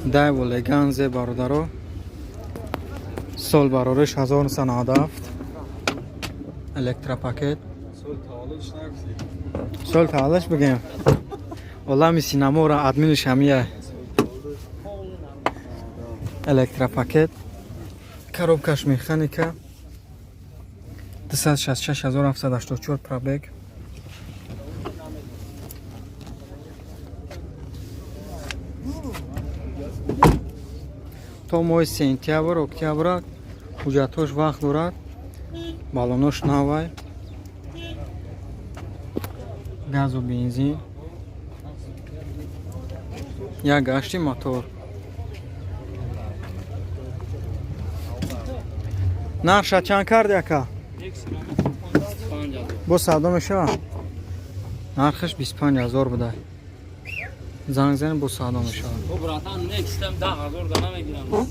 Дайво Леганзе, бародаро, сол барориш 1997, электропакет. Сол таваллудш бигем, олами синамора админиш ҳамия. Электропакет, коробкаш механика, 266784 пробег. То моҳи сентябр, октябра ҳуҷҷатҳош вақт дорад. Балонош навай, газу бензин, як гашти мотор. Нархша чанд карди, ака? Бо савдо мешавад. Нархаш 25 000 буда. Занг зани, бо савдо мешавад. Братан, некстам 10 000 да намегирам.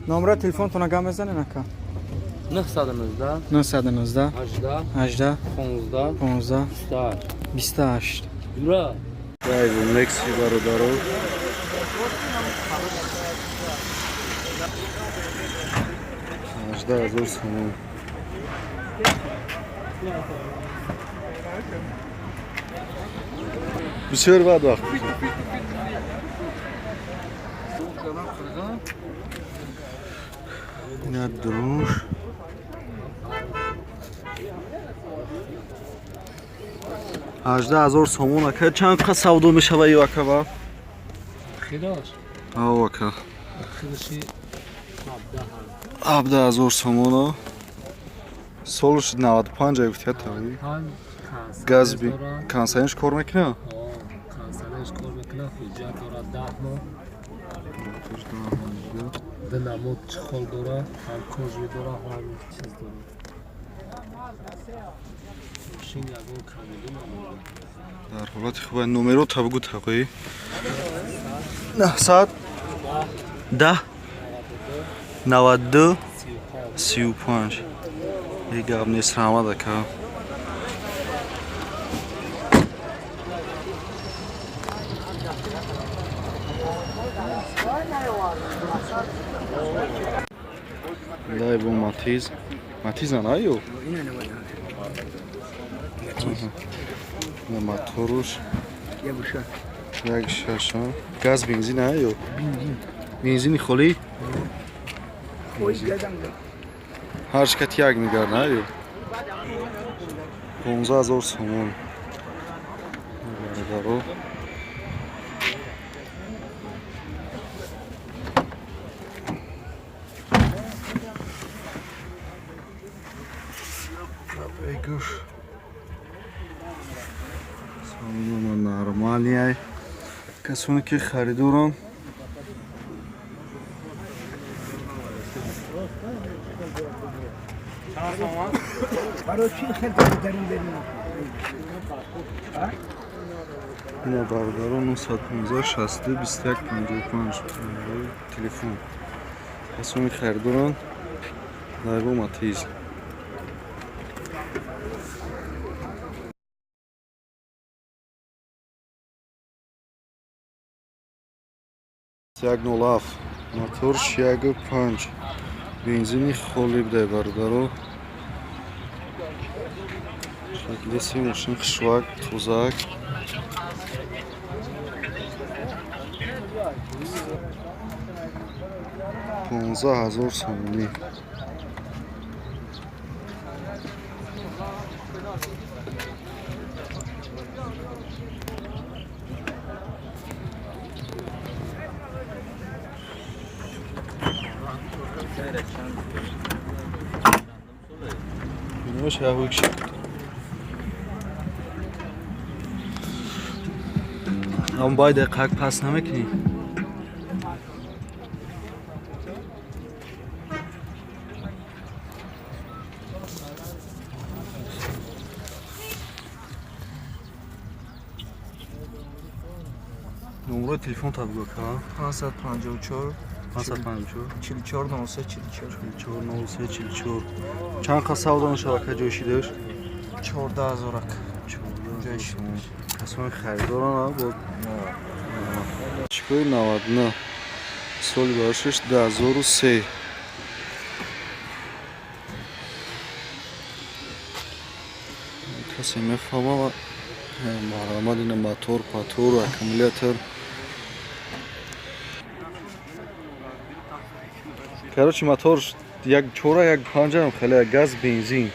Номера телефонтона гап мезанем, ака? 919. 919. 18. 18. 15. 15. 28. 28. Юра. Дайво Некси, бародаро. 18 000 сомон. Бисёр бад вақт. Ина дуруш. 18 000 сомон, ака. Чанд қа савдо мешава ё, ака, ба? Хидош. Ав, ака. Хидоши. 17 000 сомона. Солш 95 ай гуфтия тави. Газби. Консайнш кор мекуна? Консайнш кор мекуна, ҳуҷҷат дорад 10 моҳ. Ду намуд чехол дора, ҳам кожи дора, ҳам чиз дора. Мошин ягон камилӣ намонда. Дар ҳолати хуба. Номеро та бугу, тақои. 910 92 35. Е, гап нест, раҳмат, ака. Дайво Матиз. Матиза на ё? На моторуш. Як шаша. Газ, бензин ё? Бензини холӣ? Ҳар шикати як мегар на ё? 15 000 сомон. Бародаро. Пробегуш. Салона нормальный. Касоне ки харидоранд. برای چی خیلی درون بریم؟ Ина, бародаро, 915 62 21 55 номерои телефон. Касоне харидоранд. Дайво Матиз. 1,07, мотор 1,5, бензини холӣ будай, бародаро. Шаклиси мошин хушвак, тозак. 15 000 сомонӣ. Бинаш ҳавикши. Ам бай дақиқак пас намекунӣ? Номерои телефон та бугӯ, ка. 554. 554. 44 03 44. 44 03 44. Чанд қа савдо мешавад, ка, ҷой шидаш? 14 000, ака. Касони харидоранд бо чӣ Кашкой 99, соли баршиш 2003. Касе мефаҳма, марҳамат. Ина мотор, патор, аккумулятор. Короче, мотор як чора, як панҷам, хеле газ, бензин.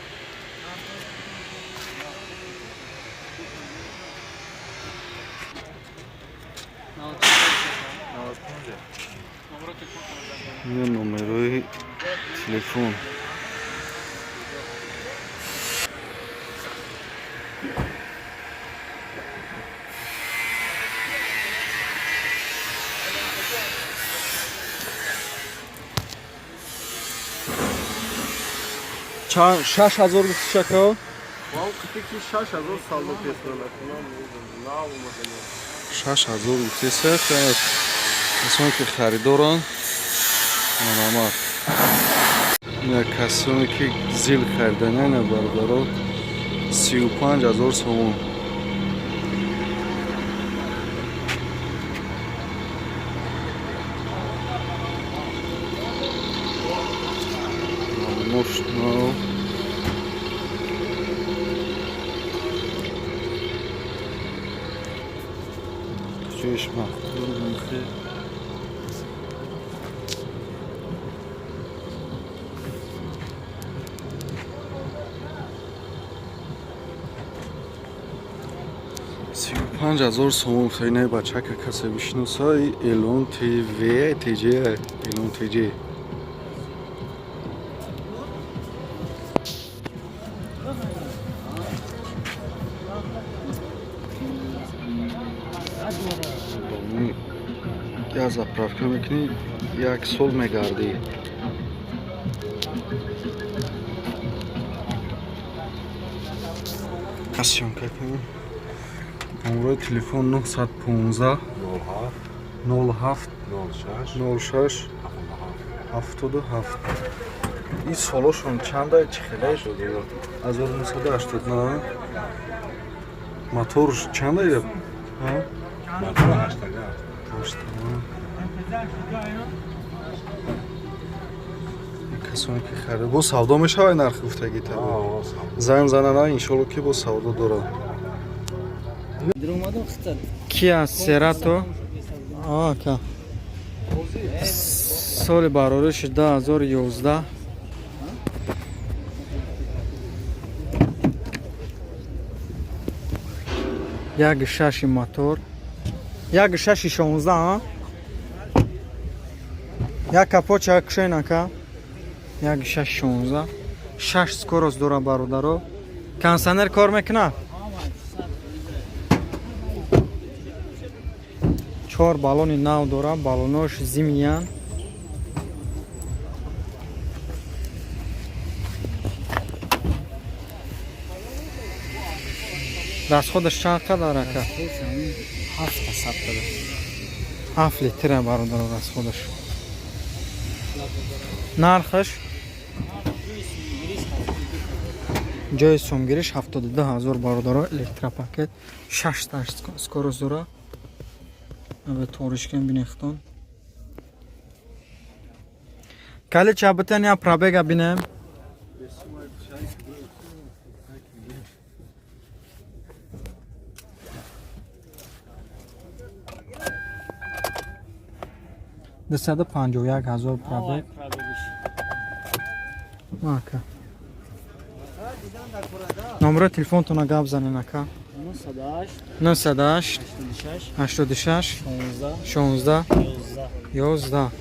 Ина номерои телефон. Чанд, 6000 гуфти, шака? 6000 гуфтеса. Касоне ки харидоранд, марҳамат. Ина касоне ки ЗИЛ хариданияна, бародаро, 35 000 сомон. Мошно. Чиш мақбул мехе. 35 000 сомон. Хайнаи бачака касе бишиноса, Элон ТВ ТЖ, Элон ТЖ. Як заправка мекунӣ, як сол мегардӣ. Съёмка кунем. Номерои телефон 915 07 06 77. Ин солошон чанда, чӣ хеле? 1989. Моторш чанда? Мотор ҳаштага. Ҳаштага. Касоне ки харид, бо савдо мешавад, нархи гуфтагӣ та занг занана, иншолло, ки бо савдо дорад. Киа Серато, ака, соли барориши 2011. Як шаши мотор, як шаши 16. Як капоча кушен, ака. Як шаш 16, шаш скорость дора, бародаро. Кондиционер кор мекунад. Чор баллони нав дора, баллонош зимниян. Расходаш чанд қадар, ака? 7 литра, бародаро, расходаш. Нархаш, ҷои сумгириш 72 000, бародаро. Электропакет, шашта скорость дора. Абе торишкен бинехтон. Кали чабитен я пробега бинем. 251 000 пробег. Ака, номерои телефонтона гап занен, ака. 908 86 16 11.